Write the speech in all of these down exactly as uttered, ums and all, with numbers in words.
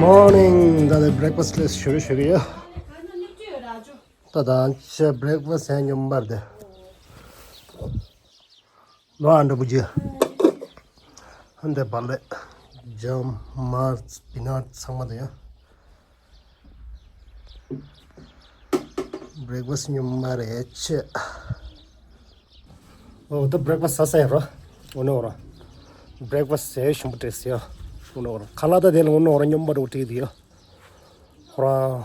Morning. ད་ལྟ་བྷི་རེག་ཕ་སི་ལས་ཞུ་རུ་ཞུ་གི་ཡོད། ད་ད་ཆ་བྷི་རེག་ཕ་སི་ཡང་སྙོམས་པར་དེ། ལོ་ཨ་འདྲ་བུ་ཇི། ཧན་དེ་བ་ལེ། ཇམ་མར་པི་ནཊ་ཚང་མ་དེ་ཡོད། བྷི་རེག་ཕ་སི་སྙོམས་མ་རེད་ཆེ། ཨོ་ད་བྷི་རེག་ཕ་སི་ཟ་ས་ཡིན་རོ། འོ་ནོ་རོ། བྷི་རེག་ཕ་སི་ཟས་ཞིམ་པོ་སྤྲད་ཟེར་ཡོད། འོ་ནོ་རོ། ཁ་ལག་ད་དེ་ལ་འོ་ནོ་རོ་སྙོམས་པ་འདྲ་བོ་སྤྲད་དེ་ཡོད། ཁོ་རང་།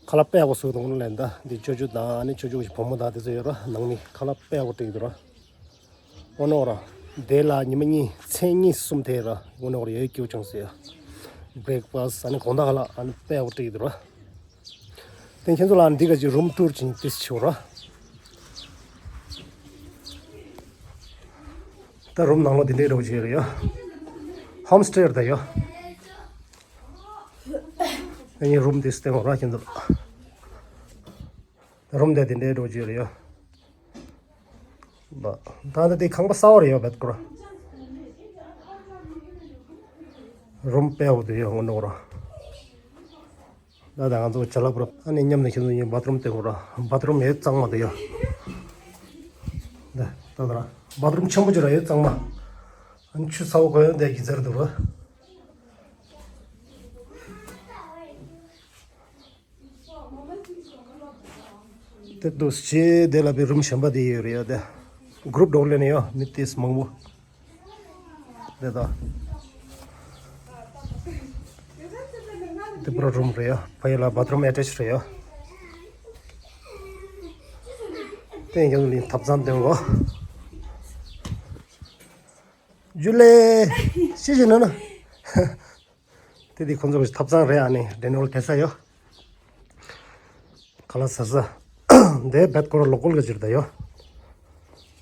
ཁ་ལག་དཔེ་ཡག་པོ་བཟོས་འདུག་ལན་ད། འདི་ཅོ་ཅོ་དང་ཨ་ནི་ཅོ་ཅོ་གི་བུ་མོ་དང་དེ་ཚོ་ཡོད་ར། ནང་མི་ཁ་ལག་དཔེ་ཡག་པོ་སྤྲད་ཀྱི་འདུག་ར། འོ་ནོ་ར། དེ་ལ་ཉི་མ་གཉིས་མཚན་གཉིས་གསུམ་དེ་ར། འོ་ནོ་ར་ཡོད་སྐྱིད་པོ་བྱུང་ཟེར་ཡ། བྷི་རེག་ཕ་སི་ཨ་ནི་དགོང་དག་ཁ་ལག་ཨ་ནི་དཔེ་ཡག་པོ་སྤྲད་ཀྱི་འདུག་ར། དེ་ཁྱེད་ཚོ་ལ་འདི་ག་ཅིག་རུམ་ཊུར་ཅིག་ཏིས་ཆེ་བོ་ར། ད་རུམ་ནང་ལོགས་འདི་འདྲའི་འདྲ་བོ་ཅིག་ཡོད་རེད་ཡ། ཧོམ་སི་ཊེ་རེད་ད་ཡ། ཨ་ནི་རུམ་འདི་སྟེང་འོག་ར་ཁྱེད་ཚོ་ལ། རུམ་དེ་འདི་འདྲའི་འདྲ་བོ་ཅིག་ཡོད་རེད་ཡ། ད་ད་ལྟ་དེ་ཁང་པ་གསར་པ་རེད་ཡ་བེད་ཀོ་ར། རུམ་དཔེ་ཡག་པོ་འདུག་ཡ་འོ་ནོ་ར། ད་ད་ང་ཚོ་ཅ་ལག་པུ་ར་ཨ་ནི་མཉམ་དུ་ཁྱེད་ཚོ་གཉིས་བྷ་ཐི་རུམ་སྟེང་འོ་ར། བྷ་ཐི་རུམ་ཡོད་གཙང་མ་འདུག་ཡ། ད་ད་ད་ར་བྷ་ཐི་རུམ་ཆེན་པོ་ཅིག་ར་ཡོད་གཙང་མ། ཨ་ནི་ཆུ་ཚ་བོ་གོན་ཡོང་དེ་གི་ཟེར་འདུག་ར། དེ་འདུག་སེ་དེ་ལ་བི་རུམ་གཞན་པ་དེ་ཡོད་རེད་ཡ་དེ། གུ་རུབ་འགྲོ་ལེ་ནས་ཡོད་མི་ཏིས་མང་པོ། དེ་ད། དེ་པུ་ར་རུམ་རེད་ཡ། ཕ་ཡི་ལ་བྷ་ཐི་རུམ་ཨེ་ཊེཆ་རེད་ཡ། དེ་ཡང་ལི་ཐབ་ཚང་དེ་འོ། ཇུ་ལེ། ཤི་ཤི་ནོ་ནོ། དེ་དེ་ཁོང་ཚོ་གི་ཐབ་ཚང་རེད། ཨ་ནི་ཌེ་ནི་ཝལ་དེ་ས་ཡོད། ཁ་ལག་ཟ་ས། འདི་བེད་ཀོ་ར་ལོ་ཀལ་གི་ཅིག་རེད་ད་ཡོད།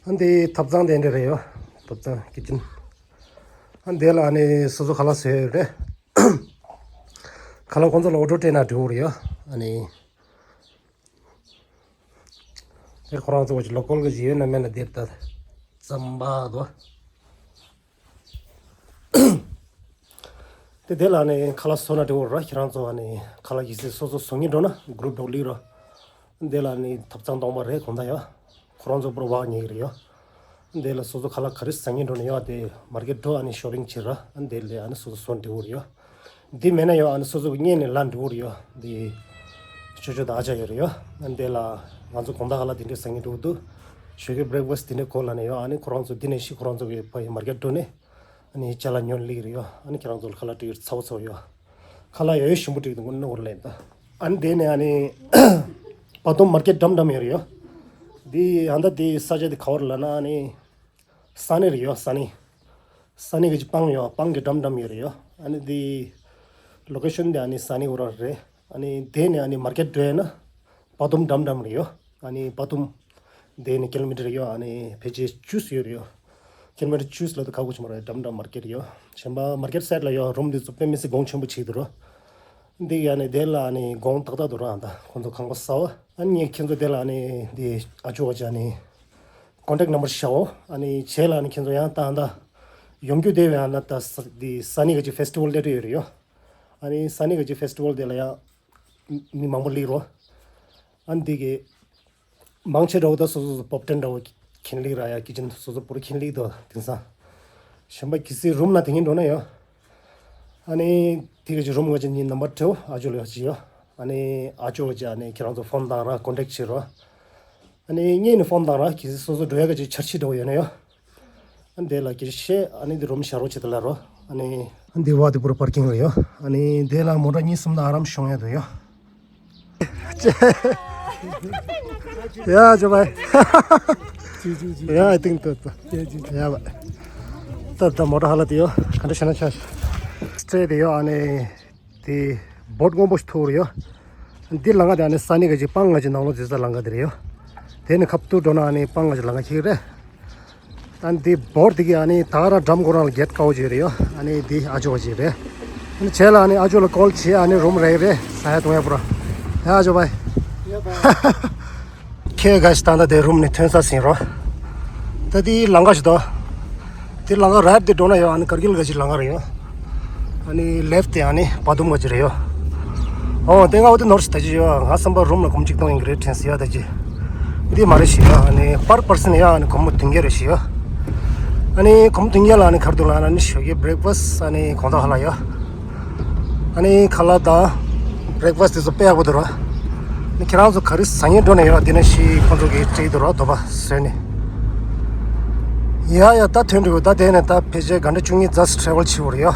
ཨ་འདི་ཐབ་ཚང་དེ་འདྲ་རེད་ཡོད། ཐབ་ཚང་ཀི་ཅན། ཨ་འདི་ལ་ཨ་ནི་སོ་སོ་ཁ་ལག་ཟ་ཡ་ཡོད་རེད། ཁ་ལག་ཁོང་ཚོ་ལ་ཨོ་ཌར་སྤྲད་ན་འགྲིག་གི་རེད་ཡོད། ཨ་ནི། དེ་ཁོ་རང་ཚོ་གི་ལོ་ཀལ་གི་ཅིག་ཡོད་ན་མེད་ན་དེ་ལྟ་ཙམ་པ་དོ། དེ་དེ་ལ་ནི་ཁ་ལག་བཟོ་ན་འགྲིག་གི་རེད། ཁྱེད་རང་ཚོ་ནི་ཁ་ལག་གི་སི་སོ་སོ་བཟོ་མཁན་འགྲོ་ན་གུ་རུབ་འགྲོ་ལིག་རོ། དེ་ལ་ནི་ཐབ་ཚང་སྟོང་པ་རེད་གོང་ད་ཡ། ཁོ་རང་ཚོ་པུ་ར་བག་ཉལ་གི་རེད་ཡ། དེ་ལ་སོ་སོ་ཁ་ལག་ག་རེ་ཟ་མཁན་འགྲོ་ན་ཡ་དེ་མར་ཀེཊ་འགྲོ། ཨ་ནི་ཤོ་པིང་བྱེད་ར། ཨ་ནི་དེ་ལས་ཨ་ནི་སོ་སོ་བཟོ་འགྲིག་གི་རེད་ཡ། འདི་མེད་ན་ཡང་ཨ་ནི་སོ་སོ་གི་གཉེར་ནས་ལ་འགྲོ་གི་རེད་ཡ། འདི་ཅོ་ཅོ་དང་ཨ་ཅག་ཡོད་རེད་ཡ། ཨ་ནི་དེ་ལ་ང་ཚོ་དགོང་དག་ཁ་ལག་དེ་འདྲས་ཟ་མཁན་འགྲོ་གི་འདུག་ཞོགས་ཀའི་བྷི་རེག་ཕ་སི་དེ་འདྲས་གོ་ལ་ནས་ཡ། ཨ་ནི་ཁོ་རང་ཚོ་འདི་ནས་ཤི་ཁོ་རང་ཚོ་གི་ཕ་ཡི་མར་ཀེཊ་འགྲོ་ནས་ཨ་ནི་ཅ་ལག་ཉོ་ལིག་རེད་ཡ། ཨ་ནི་ཁྱེད་རང་ཚོ་ལ་ཁ་ལག་སྤྲད་ཡོད་ཚ་བོ་ཚ་བོ་ཡ། ཁ་ལག་ཡོད་ཡོད་ཞིམ་པོ་སྤྲད་འདུག་དངོས་གནས་ལབ་ན། ཨ་ནི་དེ་ནས་ཨ་ནི་བ་དུམ་མར་ཀེཊ་འགྲམ་འགྲམ་ཡོད་རེད་ཡ། འདི་ཨ་ད་དེ་ས་ཆ་དེ་ག་བར་ལབ་ན་ཨ་ནི། ས་གནས་རེད་ཡོད། ས་གནས། ས་གནས་ཀྱི་སྤང་ཡོད། སྤང་གི་འགྲམ་འགྲམ་ཡོད་རེད་ཡོད། ཨ་ནི་འདི་ལོ་ཀེ་ཤན་འདི་ཨ་ནི་ས་གནས་འོ་ར་རེད། ཨ་ནི་དེ་ནས་ཨ་ནི་མར་ཀེཊ་འགྲོ་ཡ་ན་བ་དུམ་འགྲམ་འགྲམ་རེད་ཡོད། ཨ་ནི་བ་དུམ་དེ་ནས་ཀི་ལོ་མི་ཊར་ཡོད། ཨ་ནི་ཕལ་ཆེར་བཅུ་ཙམ་ཡོད་རེད་ཡོད། ཀི་ལོ་མི་ཊར་བཅུ་ཙམ་ལ་དུ་ཁག་པོ་ཆེ་མ་རེད། འགྲམ་འགྲམ་མར་ཀེཊ་ཡོད། གཞན་པ་མར་ཀེཊ་སའིཌ་ལ་ཡོད། རུམ་འདི་ཚོ་དཔེ་མི་སྲིད་གོང་ཆེན་པོ་བྱེད་འདུག་རོ། འདི་ཡ་ནི་དེ་ལ་ཨ་ནི་གོང་ཏག་ཏག་འདུག་ར། ཨ་ད་ཁོང་ཚོ་ཁང་པ་གསར་པ། ཨ་ནི་ངས་ཁྱེད་ཚོ་དེ་ལ་ཨ་ནི་འདི་ཨ་ཅོ་བ་ཅ་ནི་ཀོན་ཊེག་ནམ་བར་བཞག་འོ། ཨ་ནི་བྱས་ལ་ཨ་ནི་ཁྱེད་ཚོ་ཡང་ད་ཨ་ད་ཡོང་རྒྱུ་དེ་བས་ཨ་ན་ད་ས་འདི་ས་གནས་ཀྱི་ཕེ་སི་ཊི་ཝལ་སླེབས་ཡོད་རེད་ཡོ། ཨ་ནི་ས་གནས་ཀྱི་ཕེ་སི་ཊི་ཝལ་དེ་ལ་ཡང་མི་མང་པོ་སླེབས་རོ། ཨ་ནི་འདི་གི་མང་ཆེ་འདྲ་བོ་ད་སོ་སོ་སོ་པོབ་ཊེན་འདྲ་བོ་ཁྱེར་སླེབས་ར་ཡ། ཀི་ཅན་སོ་སོ་པུ་ར་ཁྱེར་སླེབས་དོ། དེང་སང་གཞན་པ་གི་སི་རུམ་ན་དེ་ངན་འགྲོ་ན་ཡོ། ཨ་ནི་དེ་ག་ཅིག་རུམ་ག་ཅིག་ནི་ནམ་བར་སྤྲོད། ཨ་ཅོ་ལ་ཡོ་ཅི་ཡོ། ཨ་ནི་ཨ་ཅོ་ག་ཅིག་ཨ་ནི་ཁྱེད་རང་ཚོ་ཕོན་བཏང་ར་ཀོན་ཊེག་བྱེད་རོ། ཨ་ནི་ངས་ནི་ཕོན་བཏང་ར་གི་སི་སོ་སོ་འགྲོ་ཡ་ག་ཅིག་འཆར་གཞི་འདྲ་བོ་ཡོད་ན་ཡོ། ཨ་ནི་དེ་ལ་གི་ཤེ་ཨ་ནི་དེ་རུམ་བཞག་རོགས་བྱེད་དེ་ལ་རོ། ཨ་ནི་ཨ་ནི་དེ་བ་དེ་པུ་ར་པར་ཀིང་རེད་ཡོ། ཨ་ནི་དེ་ལ་མོ་ཊ་གཉིས་གསུམ་ད་ཨ་རམ་ཤོང་ཡ་དོ་ཡོ། ཡ་ཇོ་བའི། ཡ་ཨའི་ཐིང་ཏོ་ཏོ། ཡ་བ། ཏོ་ཏོ་མོ་ཊ་ཧ་ལ་དེ་ཡོ། ག་འདྲ་ཤ་ན་ཆ་ཤ། སི་ཊེ་དེ་ཡོ། ཨ་ནི་དེ་བོ་ཊི་སྔོན་པོ་ཞིག་ཐུག་རེད་ཡོ། འདི་ལམ་ཁ་དེ་ཨ་ནི་ས་གནས་ག་ཅིག་སྤང་ག་ཅིག་ནང་ལོགས་འཛུལ་ས་ལམ་ཁ་དེ་རེད་ཡོ། དེ་ནི་ཁ་ཐུག་འགྲོ་ན་ཨ་ནི་སྤང་ག་ཅིག་ལམ་ཁ་ཁྱེར་རེད། ཨ་ནི་འདི་བོ་ཊི་དེ་གི་ཨ་ནི་ད་ག་རང་འགྲམ་ཁོ་རང་ལ་གེ་ཊི་དཀར་པོ་ཅིག་རེད་ཡོ། ཨ་ནི་འདི་ཨ་ཅོ་བ་ཅིག་རེད། ཨ་ནི་བྱས་ལ་ཨ་ནི་ཨ་ཅོ་ལ་ཀོལ་བྱས། ཨ་ནི་རུམ་རེད་རེད་ཟ་ཡ་འཐུང་ཡ་པུ་ར། ཡ་ཨ་ཅོ་བའི། ཁྱེད་ག་ཞིག་ད་ལྟ་དེ་རུམ་ནས་ཐོན་ས་ཟིན་རོ། ད་དེ་ལམ་ཁ་ཞིག་དོ། དེ་ལམ་ཁ་རའིཊ་དེ་འགྲོ་ན་ཡོ། ཨ་ནི་ཀར་གིལ་ག་ཞིག་ལམ་ཁ་རེད་ཡོ། ཨ་ནི་ལེབ་དེ་ཨ་ནི་བ་དུམ་ག་ཅི་རེད་ཡོ། ཨོ་དེ་ང་འོ་དེ་ནོར་ཞིག་ད་ཅི་ཡོ། ང་བསམ་པ་རུམ་ལ་སྒོར་མོ་གཅིག་སྟོང་ཡིན་གི་རེད་དྲན་སི་ཡ་ད་ཅི། འདི་མ་རེད་ཞིག་ཡོ། ཨ་ནི་པར་པར་སན་ཡ་ཨ་ནི་སྒོར་མོ་བདུན་བརྒྱ་རེད་ཞིག་ཡོ། ཨ་ནི་སྒོར་མོ་བདུན་བརྒྱ་ལ་ཨ་ནི་ག་རེ་འདུག་ལ་ཨ་ནི་ཞོགས་ཀའི་བྷི་རེག་ཕ་སི་ཨ་ནི་གོང་ཐག་ཧ་ལ་ཡོ། ཨ་ནི་ཁ་ལག་དང་བྷི་རེག་ཕ་སི་དེ་ཚོ་དཔེ་ཡག་པོ་འདུག་ར། ཨ་ནི་ཁྱེད་རང་ཚོ་ག་རེ་ཟ་སྙིང་འདོད་ནས་ཡོད་དེ་ནས་ཤི་ཁོང་ཚོ་གིས་སྤྲད་འདུག་ར་དོ་པ་བཟོས་ནས། ཡ་ཡ་ད་ཐོན་འགྲོ་ད་དེ་ནས་ད་ཕལ་ཆེར་ག་འདྲ་བཅུ་གཉིས་ཛ་སི་ཊ་རེ་ཝལ་བྱེད་འོ་རེད་ཡོ།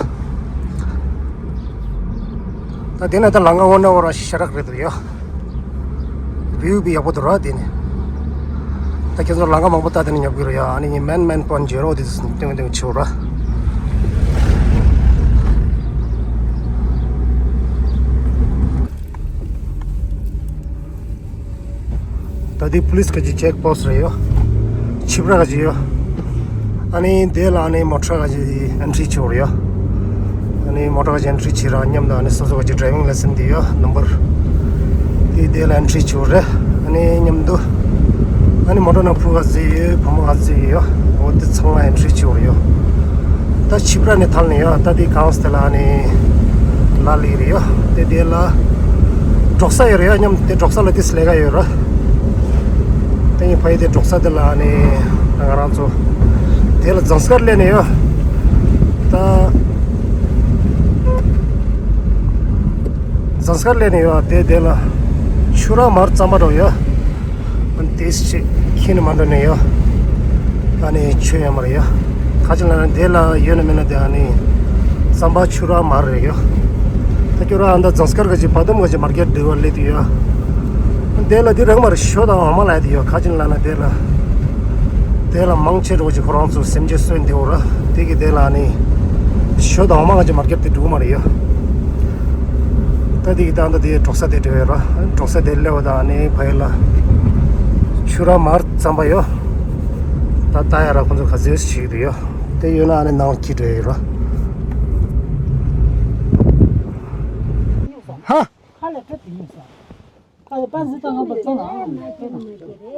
ད་དེ་ནས་ད་ལམ་ཁ་འོ་ན་འོ་ར་ཤ་རག་རེད་འདུག་ཡོ། བིའུ་བི་ཡག་པོ་འདུག་ར་དེ་ནས། ད་ཁྱེད་ཚོ་ལམ་ཁ་མང་པོ་ལྟ་དེ་ནས་ཉོབ་གི་རེད་ཡ། ཨ་ནི་ངས་མན་མན་པོན་ཇེ་རོ་དེ་ཚོ་སྟོན་སྟོན་བྱེད་འོ་ར། ད་དེ་པུ་ལི་སི་ག་ཅི་ཅེག་པོ་སི་ཊི་རེད་ཡོ། ཕྱི་པྲ་ག་ཅི་ཡོ། ཨ་ནི་དེ་ལ་ཨ་ནི་མོ་ཊ་ག་ཅི་ཨེན་ཊི་རི་བྱེད་འོ་རེད་ཡོ། ཨ་ནི་མོ་ཊ་ག་ཅི་ཨེན་ཊི་རི་བྱེད་ར་མཉམ་དུ་ཨ་ནི་སོ་སོ་ག་ཅི་ཌ་རའི་ཝིང་ལའི་སན་སི་དེ་ཡོ་ནམ་བར། དེ་དེ་ལ་ཨེན་ཊི་རི་བྱེད་འོ་རེད། ཨ་ནི་མཉམ་དུ་ཨ་ནི་མོ་ཊ་ནང་ཕྲུ་གུ་ག་ཚོད་ཡོད་བུ་མོ་ག་ཚོད་ཡོད་འོ་དེ་ཚང་མ་ཨེན་ཊི་རི་བྱེད་འོ་རེད་ཡོ། ད་ཕྱི་པྲ་ནས་ཐལ་ནས་ཡོ། ད་དེ་གང་སྟེ་ལ་ནི་ལ་ལི་རེད་ཡོ། དེ་དེ་ལ་འབྲོག་ས་ཡོད་རེད་ཡོ། མཉམ་དེ་འབྲོག་ས་ལ་དེ་སི་ལས་ཀ་ཡོད་ར། དེ་ཡིན་ཕ་ཡི་དེ་འབྲོག་ས་དེ་ལ་ནི་ང་རང་ཚོ་དེ་ལ་ཛངས་དཀར་སླེབས་ནས་ཡོ། ད་ཛངས་དཀར་སླེབས་ནས་ཡོ། དེ་དེ་ལ་ཆུ་ར་མར་རྩམ་པ་འགྲོ་ཡོ། དེ་ཞིག་ཁྱེར་ནས་མ་འགྲོ་ནས་ཡོ། ཨ་ནི་ཆོས་ཡོད་མ་རེད་ཡོ། ཁ་ཅིག་ལ་ནི་དེ་ལ་ཡོད་ན་མེད་ན་དེ་ཨ་ནི་རྩམ་པ་ཆུ་ར་མར་རེད་ཡོ། ད་ཁྱོད་ར་ཨ་མདའ་ཛངས་དཀར་ག་ཅི་བ་དུམ་ག་ཅི་མར་ཀེ་ཊི་འདི་བ་སླེབས་དུས་ཡོ། དེ་ལ་དེ་རང་མར་ཞོ་དང་འོ་མ་ལ་ཡ་དེ་ཡོ། ཁ་ཅིག་ལ་ན་དེ་ལ་དེ་ལ་མང་ཆེ་འགྲོ་ཅིག་ཁོ་རང་ཚོ་སེམས་ཅན་གསོན་དེ་འོ་ར། དེ་གི་དེ་ལ་ཨ་ནི་ཞོ་དང་འོ་མ་ག་ཅི་མར་ཀེ་ཊི་དེ་འགྲོ་གི་མ་རེད་ཡོ། ད་དེ་གི་ད་ད་དེ་འབྲོག་ས་དེ་འགྲོ་ཡོད་ར། འབྲོག་ས་དེ་སླེབས་པ་ད་ཨ་ནི་ཕ་ཡི་ལ་ཆུ་ར་མར་རྩམ་པ་ཡོ། ད་ད་ཡ་ར་ཁོང་ཚོ་ག་ཚོད་ཞིག་རེད་ཡོ། དེ་ཡོད་ན་ཨ་ནི་ནང་ཁྱི་འགྲོ་ཡོད་ར། ཧ། ཁ་ལ་ཁ་དེ་ཡིན་ས། ཁ་ལ་པ་ཟི་ཏང་ང་པ་ཙོང་ཨ་མ་ཁྱེད་ནང་ཁྱེད་ནང་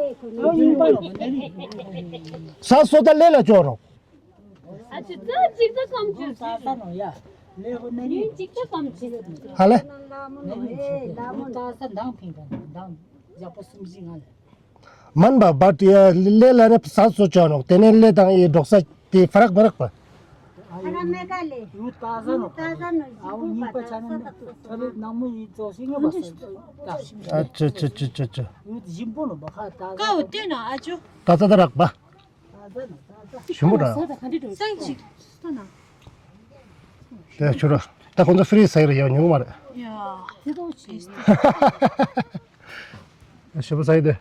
ཁྱེད་ནང་ཁྱེད་ནང་ཁྱེད་ནང་ས་སོ་ད་ལེ་ལ་ཅོ་རོ། ཨ་ཅི་ཙ་ཅིག་ཙ་ཀམ་ཅི་ས་ས་ནོ་ཡ། ལེ་ཧོ་ནེ་ནི་ཅིག་ཙ་ཀམ་ཅི་ཧ་ལེ། ནེ་ནི་ཅིག་ཙ་ཀམ་ཅི། ད་ས་འདང་ཕིང་ད་འདང་ཡག་པོ་སུམ་ཅི་ང་ལེ། མན་པ་བ་ཏི་ཡ་ལེ་ལ་ནི་ས་སོ་ཅོ་ནོ་དེ་ནས་ལེ་དང་ཡི་འབྲོག་ས་དེ་ཕ་རག་ཕ་རག་པ། ཨ་ར་མེ་ཀ་ལེ། ཡུ་ཏ་ས་ནོ། ཡུ་ཏ་ས་ནོ། ཨ་བོ་གཉིས་པ་ཆ་ན་ནི་ཐ་ལེ་ནང་མོ་ཡི་ཙོ་ཤི་ངེ་བ་ས་ད། ཨ་ཅོ་ཅོ་ཅོ་ཅོ་ཅོ། ཡུ་ཏ་ཞིམ་པོ་ནོ་བ་ཁ་ད་ས། ཀའོ་ཏེ་ན་ཨ་ཅོ། ད་ས་ད་རག་པ། ཞིམ་པོ་ར། སང་ཅིག་ལྟ་ན། དེ་ཆུ་ར། ད་ཁོང་ཚོ་ཧྥི་རི་ཟ་ཡི་ར་ཡ་ཉུང་མ་རེད། ཡ། དེ་ཏོ་ཆེ། ཞིམ་པོ་ཟ་ཡི་དེ།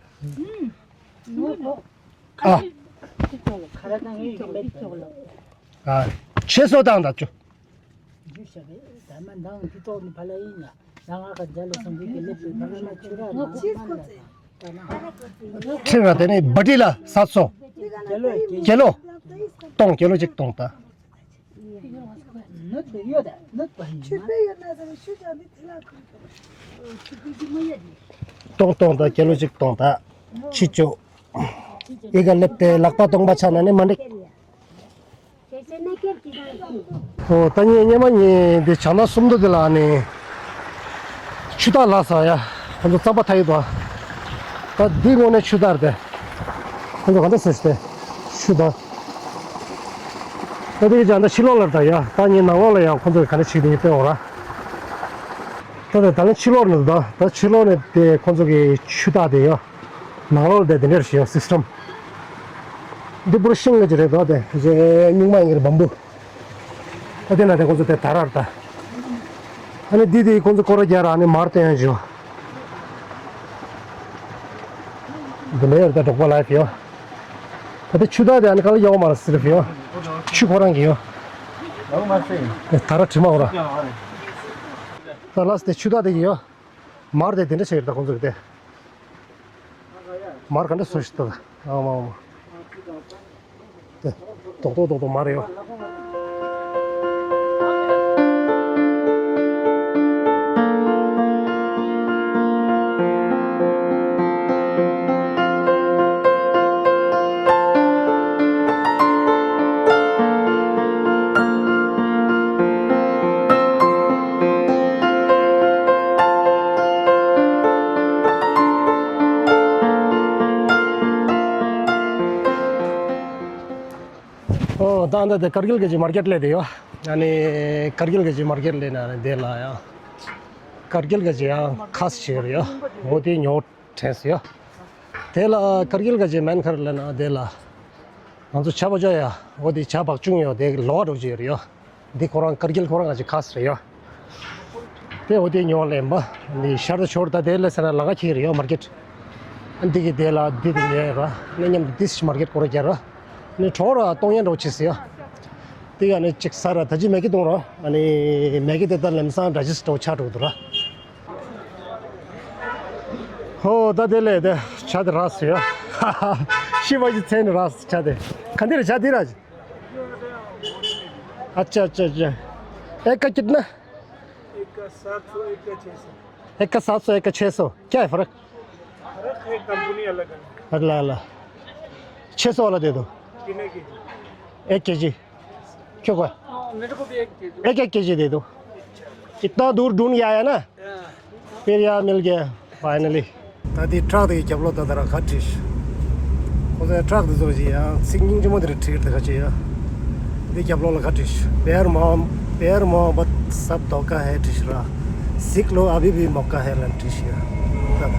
ཨ། ཨ། ཆེ་སོ་དང་ད་ཆུ། ཁྲིམས་ར་དེ་ནས་བ་ཏི་ལ་ས་སོ། ཀེ་ལོ། གཏོང་ཀེ་ལོ་གཅིག་གཏོང་ད། གཏོང་གཏོང་ད་ཀེ་ལོ་གཅིག་གཏོང་ད། ཆུ་ཅོ། ཨི་ག་ལེབ་ཏེ་ལག་པ་གཏོང་པ་ཆ་ན་ནི་མ་འགྲིག་ཨོ་ད་ངས་སྙེ་མ་ངས་འདི་བྱང་ཐང་སུམ་མདོ་འདི་ལ་ནི་ཆུ་འཐག་ལ་ས་ཡ། ཁོ་ཚོ་རྩམ་པ་འཐག་ཡོད་དོ། ད་འདི་ངོ་ནས་ཆུ་འཐག་རེད། ཁོ་ཚོ་ག་འདྲ་ཟེར་ཏེ་ཆུ་འཐག་ད་འདི་གི་ཅང་ད་ཕྱི་ལོགས་ལ་ད་ཡ། ད་ངས་ནང་ལོགས་ལ་ཡང་ཁོ་ཚོ་ག་འདྲ་བྱེད་དེ་ཡིན་དཔེ་འོ་ར། ད་ད་ད་ལན་ཕྱི་ལོགས་ནས་ད་ད་ཕྱི་ལོགས་ནས་དེ་ཁོ་ཚོ་གི་ཆུ་འཐག་དེ་ཡ། ནང་ལོགས་ལ་དེ་དེ་འདྲ་ཞིག་ཡ་སིས་ཊམ། འདི་པུ་ར་ཤིང་ལ་ཅི་རེད་དོ་དེ་ཞེ་སྨྱུག་མ་ཡིན་གྱི་རེད་བམ་བུ། ཨ་དེ་ན་དེ་ཁོ་ཚོ་དེ་ད་རར་ད། ཨ་ནི་འདི་དེ་ཁོ་ཚོ་སྐོར་ར་རྒྱག་ར་ཨ་ནི་མར་བཏོན་ཡོང་ཞུ། འདི་ལས་ཡོད་ད་འབྲོག་པ་ལ་ཡོད། ད་དེ་ཆུ་དག་དེ་ཨ་ནི་ག་ལ་ཡོང་མ་ར་སི་རི་ཕི་ཡོ། ཆུ་ཁོ་རང་གི་ཡོ། ཡོང་མ་སི། ད་ར་དྲི་མ་འོ་ར། ད་ལ་སི་དེ་ཆུ་དག་དེ་གི་ཡོ། མར་དེ་དེ་འདྲ་བྱས་ཡོད་ད་ཁོ་ཚོ་གི་དེ། མར་ག་འདྲ་བཟོ་ཞིག་ལྟ། ཨ་མ་ཨ་མ། དེ། རྡོག་རྡོག་རྡོག་རྡོག་མར་ཡོད། ད་ལྟ་དེ་ཀར་གིལ་གི་ཅིག་མར་ཀེཊ་སླེབས་བསྡད་ཡོད། ཨ་ནི་ཀར་གིལ་གི་ཅིག་མར་ཀེཊ་སླེབས་ན་ནི་དེ་ལ་ཡང་ཀར་གིལ་གི་ཅིག་ཡང་ཁ་ཤས་ཡོད་རེད་ཡོད། འོ་དེ་ཉོ་དྲན་སོང་ཡོད། དེ་ལ་ཀར་གིལ་གི་ཅིག་མེན་ཁར་ལ་ན་དེ་ལ་ང་ཚོ་ཇ་བོ་ཇོ་ཡ། འོ་དེ་ཇ་བག་ཅུང་ཡོད། དེ་ལོ་འགྲོ་གི་ཡོད་རེད་ཡོད། འདི་ཁོ་རང་ཀར་གིལ་ཁོ་རང་གི་ཅིག་ཁ་ཤས་རེད་ཡོད། དེ་འོ་དེ་ཉོ་ལེན་པ། འདི་ཤར་དུ་ཤོར་ད་དེ་ལས་ཟེར་ན་ལ་ཁ་ཁྱེར་ཡོད་མར་ཀེཊ། འདི་གི་དེ་ལ་འདི་དེ་ཉོས་ར། ནི་མཉམ་དུ་དིས་མར་ཀེཊ་སྐོར་རྒྱག་ར། ནི་གྲོགས་ར་གཏོང་ཡན་འགྲོ་ཆེ་སི་ཡ། དེ་ག་ནི་ཅིག་ཟ་ར། ད་ཅི་མེ་གི་གཏོང་ར། ཨ་ནི་མེ་གི་དེ་ད་ལམ་སང་འདྲ་ཅིག་འགྲོ་ཆ་འགྲོ་འདུག་ར། ཧོ་ད་དེ་ལས་དེ་ཆ་དེ་ར་སི་ཡ། ཤི་བ་ཅི་ཚན་ར་སི་ཆ་དེ། ག་འདི་ར་ཆ་དེ་ར། अच्छा अच्छा अच्छा। एक का कितना? एक का सात सौ, एक का छः सौ। एक का सात सौ, एक का छः सौ, क्या है फ़र्क? फर्क है, कंपनी अलग अलग है। अगला वाला छः सौ वाला दे दो। कितने केजी? एक केजी। क्यों का? हाँ, मेरे को भी एक केजी। एक एक केजी दे दो। इतना दूर ढूंढ के आया ना। हाँ। फिर यहाँ मिल गया। Finally. ད་དེ་ཊག་དེ་གི་རྒྱབ་ལོགས་ད་ད་ར་ག་བྲིས། ཁོ་ཚོའི་ཊག་དེ་ཚོ་ཞིག་ཡང་ཚིག་སྙིང་རྗེ་མོ་དེ་རེད་བྲིས་དེ་ག་ཅི་ཡ། དེ་རྒྱབ་ལོགས་ལ་ག་བྲིས། पैर मोहब्बत सब धोखा है བྲིས་ར། सीख लो अभी भी मौका है ལབ་བྲིས་ཡ། ད་ད།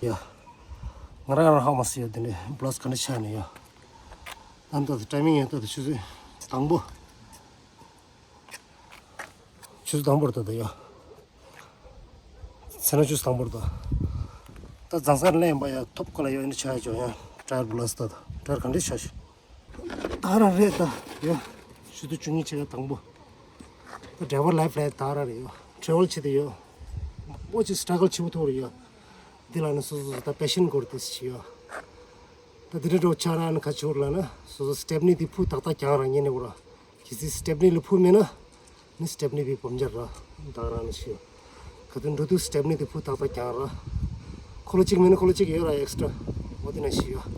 ཡ། ང་རང་རང་ཧ་མ་སི་ཡ། དེ་ནས་བློག་ག་འདྲ་ཆགས་ནས་ཡ། ད་ལྟ་ཊའི་མིང་ཡང་ད་ལྟ་ཆུ་ཚོད་དང་པོ། ཆུ་ཚོད་དང་པོར་ད་ལྟ་ཡ། ཚེ་ན་ཆུ་ཚོད་དང་པོར་ད། ད་རྫོང་སར་ལེན་པ་ཡ་ཐོབ་ཁོ་ལ་ཡ་ཨ་ནི་ཆ་ཡ་ཅོ་ཡ། ཊ་ཡར་བློག་ད་ད་ཊ་ཡར་ག་འདྲ་ཆགས་ཤག་ད་རང་རེད་ད་ཡ། ཆུ་ཚོད་བཅུ་གཉིས་ཆ་ཡ་དང་པོ། ད་ཌ་རའི་ཝར་ལའིཕ་ལ་ད་ར་རེད་ཡ། ཊ་རེ་ཝལ་བྱེད་དེ་ཡ། མོ་ཅིག་སི་ཊྲ་གལ་ཆེ་པོ་ཐུག་རེད་ཡ། འདི་ལ་ནི་སོ་སོ་སོ་ད་པེ་ཤན་སྐོར་དེ་ཞིག་ཡོད། ད་དེ་འདྲ་འགྲོ་ཆ་ར་ནི་ཁ་ཆུར་ལ་ན་སོ་སོ་སི་ཊེབ་ནི་དེ་ཕུ་ཏག་ཏག་རྒྱང་ར་ཉན་ནི་འོ་ར། གལ་སྲིད་སི་ཊེབ་ནི་ལ་ཕུ་མེད་ན་ནི་སི་ཊེབ་ནི་བི་བོམ་འཇར་ར་ད་ར་ནི་ཞིག་ཡོད། ག་དུ་འགྲོ་དུས་སི་ཊེབ་ནི་དེ་ཕུ་ཏག་ཏག་རྒྱང་ར། འཁོར་ལོ་གཅིག་མེད་ན་འཁོར་ལོ་གཅིག་ཡོད་ར་ཨེག་སི་ཊྲ། འོ་དེ་ན་ཞིག་ཡོད།